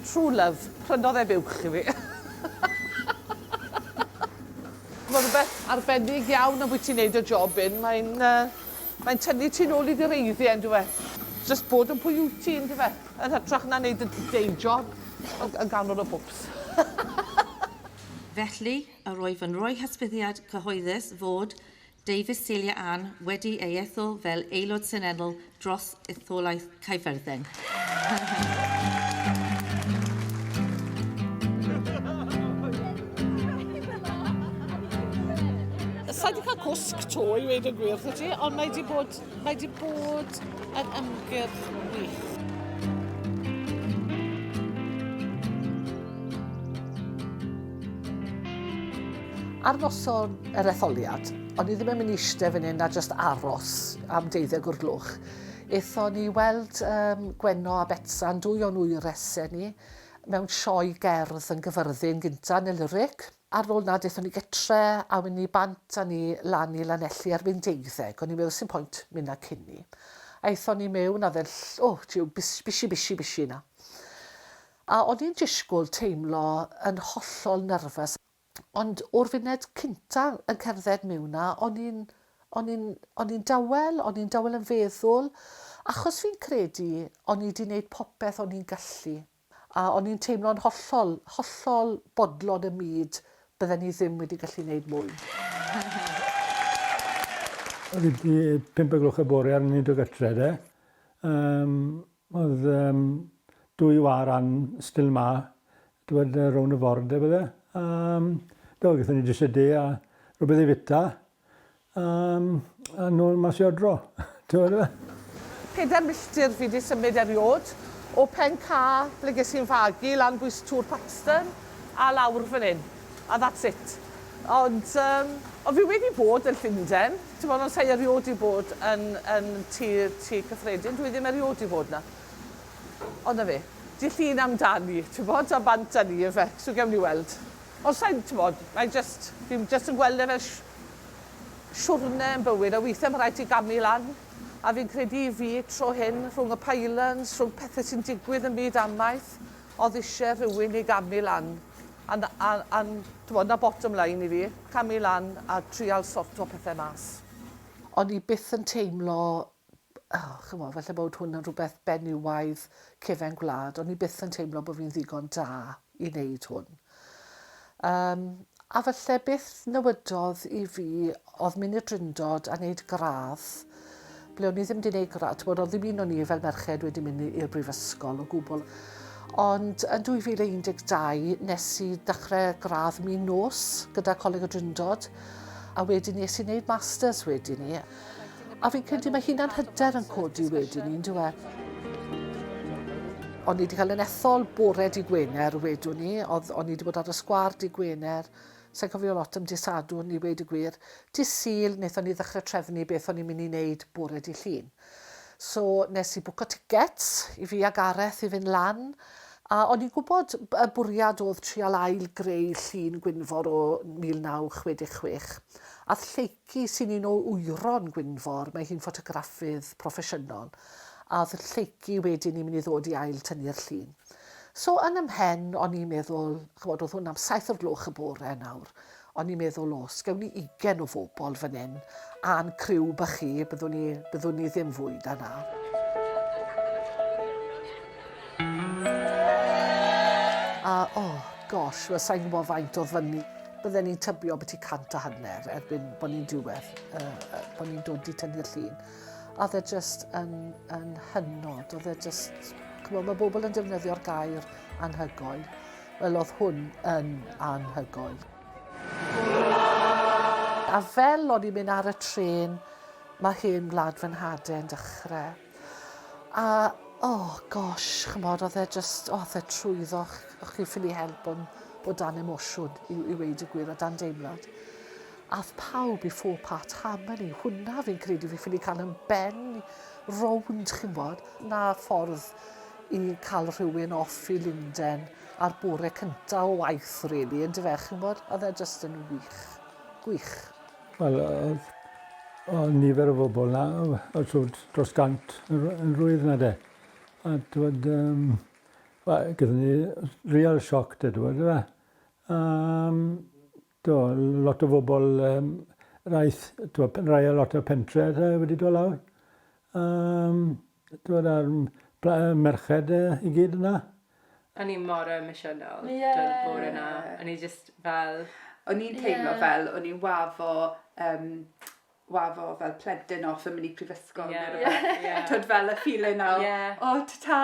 True love. Prynodd e buwch i fi. Mae rhywbeth arbennig iawn am bwyty wneud y job hyn. Mae'n uh, mae'n tynnu ti nôl i dy reiddiau, yn dyw e? Just bod yn pwy wyt ti, yn dyw e? Yn hytrach na wneud y day job yn ganol y bwps. Felly, yr oedd yn rhoi hysbysiad cyhoeddus fod Davies Celia Ann wedi ei ethol fel Aelod Seneddol dros etholaeth Caerfyrddin. Sa i 'di cael cwsg 'to i weud y gwir wrtho ti, ond mae 'di bod, mae 'di bod yn ymgyrch wych. Ar noson yr etholiad, o'n i ddim yn mynd i eistedd fan hyn a just aros am deuddeg o'r gloch. Aethon ni weld um, Gwenno a Betsan, dwy o'n wyresau ni, mewn sioe gerdd yn Gyfyrddin gynta yn y Lyric. Ar ôl 'na daethon ni gytre a wedyn ni bant â ni lan i Lanelli erbyn deuddeg. O'n i'n meddwl sim point mynd 'na cyn 'ny. Aethon ni mewn a o'dd e'n ll- o jiw bus- bishi bishi bishi 'na. A o'n i'n disgwyl teimlo yn hollol nervous ond o'r funed cynta yn cerdded miwn 'na o'n i'n o'n i'n o'n i'n dawel, o'n i'n dawel yn feddwl achos fi'n credu o'n i 'di neud popeth o'n i'n gallu. A o'n i'n teimlo'n hollol, hollol bodlon ym myd bydden i ddim wedi gallu neud mwy. Oedd hi 5 o gloch y bore ar ni'n dod gytre de. Um, oedd um, dwy war an still ma, dwed rown y ford e bydde. Um, do, gyda ni jyst y de a rhywbeth i fita. Yym, a nôl mas i odro. T'mod yfe? Pedair milltir fi 'di symud eriôd, o Pen Ca ble ges i'n fagu, lan bwys Tŵr Paxton, a lawr fan 'yn. A that's it. Ond yym, ond fi wedi bod yn Llundain, t'mod, ond sa i eriôd 'di bod yn yn tŷ tŷ cyffredin, dwi ddim eriôd 'di bod 'na. Ond 'na fe. Dydd Llun amdani, t'mod, a bant â ni yfe, so gewn ni weld. Ond sai'n, t'mod, mae jyst, fi'n jyst yn gweld e fel siwrne yn bywyd, a weithiau mae rhaid ti gamu lan, a fi'n credu i fi, tro hyn, rhwng y pylons, rhwng pethe sy'n digwydd yn byd amaeth, oedd isie rhywun i gamu lan, a, a, a, t'mod, 'na bottom line i fi, camu lan a trial sorto pethe mas. O'n i byth yn teimlo oh, chimod, falle bod hwn yn rhywbeth benywaidd cefen gwlad, o'n i byth yn teimlo bod fi'n ddigon da i wneud hwn. Um, a falle beth newydodd i fi oedd mynd i'r Drindod a wneud gradd, ble o'n i ddim wedi gwneud gradd, ti'n bod, oedd ddim un o'n i fel merched wedi mynd i'r brifysgol o gwbl. Ond yn 2012 nes i dechrau gradd min nos gyda Coleg y Drindod, a wedyn nes i wneud masters wedyn ni. A fi'n credu mae hunan hyder yn codi wedyn ni, yndyw e? O'n i wedi cael yn ethol bore di Gwener, wedwn ni. Oedd, o'n i wedi bod ar y sgwâr di Gwener. Sa'n cofio lot am di Sadwrn, i weud y gwir. Di Sul, wnaethon ni ddechrau trefnu beth o'n i'n mynd i wneud bore di Llun. So, nes i bwco tickets i fi a Gareth i fynd lan. A o'n i'n gwybod y bwriad oedd trial ail greu llun Gwynfor o 1966. Ath Lleucu, sy'n un o wyron Gwynfor, mae hi'n ffotograffydd proffesiynol, a oedd Lleucu wedyn ni'n mynd i ddod i ail tynnu'r llun. So yn 'y mhen, o'n i'n meddwl, ch'mod, oedd hwn am saith o'r gloch y bore nawr, o'n i'n meddwl, os gewn ni ugain o fobl fan hyn, a'n criw bach chi, byddwn ni, byddwn ni ddim fwy na 'na. A, oh, gosh, wel, sa i'n gwybod faint oedd fyny. Bydden ni'n tybio byti 150 erbyn bod ni'n diwedd, uh, bod ni'n dod i tynnu'r llun. A oedd e just yn, yn hynod, oedd e just, chymod, mae bobl yn defnyddio'r gair anhygoel. Wel, oedd hwn yn anhygoel. A fel o'n i'n mynd ar y trên, mae hen wlad fy nhadau yn dechrau. A, oh gosh, chymod, oedd e just, oh, oedd e trwyddo, o'ch chi'n ffili help ond bod dan emosiwn, i, i weud y gwir, a dan deimlad. Ath pawb i four part harmony, hwnna fi'n credu fi ffili cael yn ben rownd, chi'n bod. Na ffordd i cael rhywun off i Lunden ar bore cynta o waith, really, yn dyfe, chi'n bod? Oedd e just yn wych. Gwych. Wel, oedd, oedd nifer o bobl na, oedd dros gant yn rwydd na de. A twyd, um, Wel, gyda ni real sioc, dweud, yfe. Um, do, lot o bobl, um, raith, do, rai a lot o pentre wedi dod lawr. Um, do, a'r merched i gyd yna. O'n i mor emosiynol yeah. bore yna. O'n i just fel... O'n i'n teimlo yeah. fel, o'n i'n wafo, um, wafo fel plentyn off yn mynd i prifysgol yeah. neu rhywbeth. Yeah. Twyd fel y feeling o, yeah. o, ta-ta.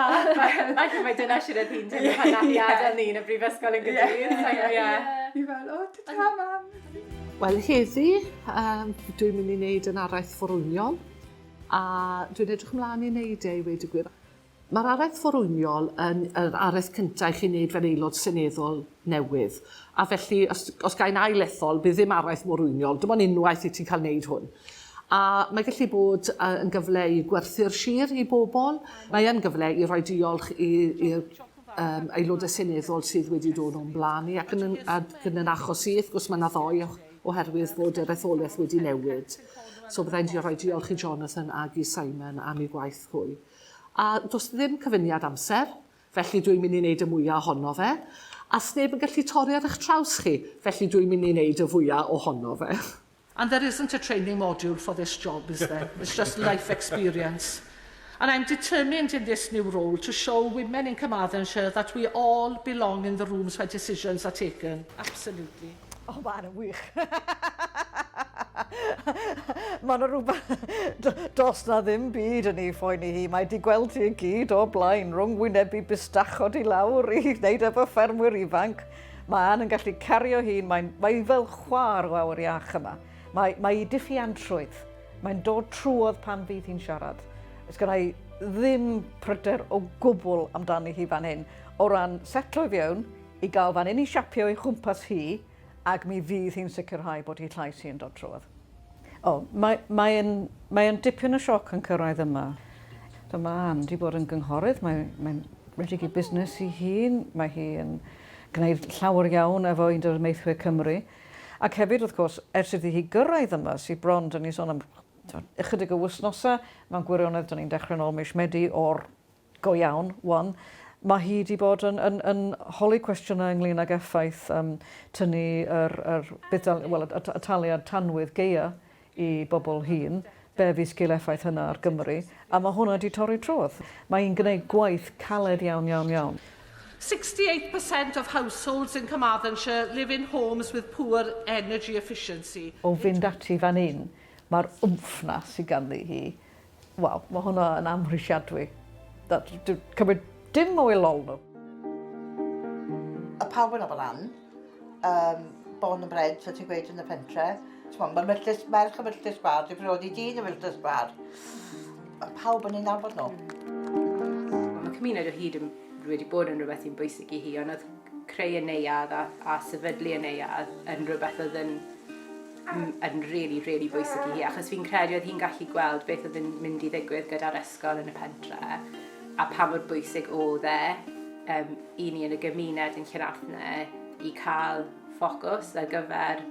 Falle mae dyna sydd oedd hi'n teimlo pan nath i adael ni yn y brifysgol yn Gaerdydd. Yeah. Yeah. Ni fel, o, ta-ta, mam. Wel, heddi, um, dwi'n mynd i wneud yn araith forwyniol, a dwi'n edrych ymlaen i wneud e i weud y gwir. Mae'r araith forwyniol yn yr araith cyntaf i chi wneud fel aelod seneddol newydd. A felly, os, os gael ail ethol, bydd ddim araith morwyniol. Dim ond unwaith i ti'n cael wneud hwn. A mae gallu bod uh, yn gyfle i gwerthu'r sir i bobl. Mae yn gyfle i roi diolch i'r um, aelodau seneddol sydd wedi dod o'n blaen ni. Ac yn, ac yn, yn achos i, wrth gwrs, mae yna ddoi oherwydd fod yr etholaeth wedi newid. So byddai'n rhoi diolch i Jonathan ag i Simon am eu gwaith hwy. A does ddim cyfyngiad amser, felly dwi'n mynd i wneud y mwyaf ohono fe. A sneb yn gallu torri ar eich traws chi, felly dwi'n mynd i wneud y fwyaf ohono fe. And there isn't a training module for this job, is there? It's just life experience. And I'm determined in this new role to show women in Carmarthenshire that we all belong in the rooms where decisions are taken. Absolutely. O, mae'n wych. Mae yna rhywbeth... Does na ddim byd yn ei phoeni hi. Mae di gweld hi i gyd o blaen, rhwng wynebu bustachod i lawr i wneud efo ffermwyr ifanc. Mae Ann yn gallu cario hun, mae'n mae fel chwar o awyr iach yma. Mae, mae ei diffuantrwydd, mae'n dod trwodd pan fydd hi'n siarad. Ys gynna i ddim pryder o gwbl amdani hi fan hyn, o ran setlo i fewn, i gael fan hyn i siapio ei chwmpas hi, ac mi fydd hi'n sicrhau bod hi llais hi yn dod trwodd. O, mae, mae'n, mae dipyn o sioc yn cyrraedd yma. Dyma Ann di bod yn gynghorydd, mae'n mae rhedeg ei busnes i hun, mae hi yn gwneud llawer iawn efo Undeb Amaethwyr Cymru. Ac hefyd, wrth gwrs, ers iddi hi gyrraedd yma, sydd bron, dyn ni'n sôn am ychydig o wythnosau, mewn gwirionedd, dyn ni'n dechrau nôl mis Medi o'r go iawn, wan, mae hi wedi bod yn, yn, yn holi cwestiynau ynglyn ag effaith um, tynnu yr, yr, budd-dal, well, y, y taliad tanwydd gaea i bobl hŷn, be fydd sgil effaith hynna ar Gymru, a mae hwnna wedi torri trwodd. Mae hi'n gwneud gwaith caled iawn, iawn, iawn. 68% of households in Carmarthenshire live in homes with poor energy efficiency. O fynd ati fan hyn, mae'r wmff na sydd ganddi hi Waw, mae hwnna yn amhrisiadwy. Dwi'n cymryd dim o'i lol nhw. Y pawb yn nabod Ann, um, born and bred, fel ti'n gweud yn y pentre. Mae'r milltir, merch y milltir sgwar, di priodi dyn y milltir sgwar. Mae pawb yn ei nabod nhw. Mae cymuned o hyd yn wedi bod yn rhywbeth sy'n bwysig i hi, ond oedd creu y neuadd a, a sefydlu y neuadd yn rhywbeth oedd yn yn really, really bwysig i hi, achos fi'n credu oedd hi'n gallu gweld beth oedd yn mynd i ddigwydd gyda'r ysgol yn y pentre, a pa mor bwysig oedd e um, i ni yn y gymuned yn Llanarthne i cael ffocws ar gyfer,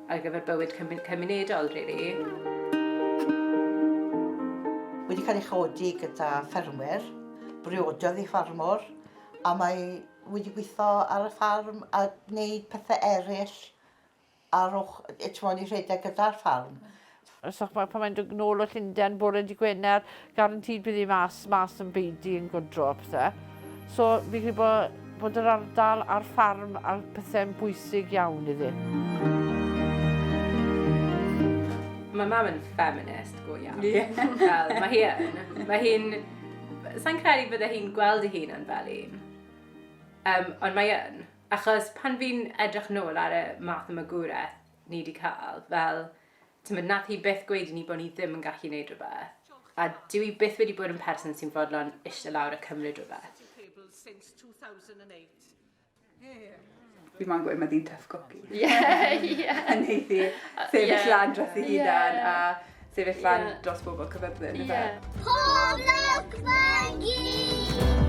ar gyfer bywyd cymunedol, really. Wedi cael ei chodi gyda ffermwyr, briododd ei ffarmwr, a mae wedi gweithio ar y ffarm a gwneud pethau eraill ar och, t'mod, i rhedeg gyda'r ffarm. So, pan mae'n dod nôl o Llundain bore di Gwener, guaranteed bydd hi mas, mas yn beudy yn gwydro a pethau. So fi'n credu bod, bod yr ardal a'r ffarm a'r pethau'n bwysig iawn iddi. Mae mam yn feminist go iawn. Yeah. Fel, mae hi yn. Mae hi'n... Sa'n credu bydde hi'n gweld ei hun yn fel un. Um, ond mae yn. Achos pan fi'n edrych nôl ar y math o magwraeth ni 'di cael, fel, timod, nath hi byth gweud i ni bod ni ddim yn gallu neud rhywbeth. A dyw hi byth wedi bod yn person sy'n fodlon eistedd lawr a cymryd rhywbeth. Fi moyn gweud mae ddi'n tough cookie. Ie, ie. A neith hi sefyll lan dros ei hunan a sefyll lan dros bobl Caerfyrddin. Ie. Pob lwc, Maggie!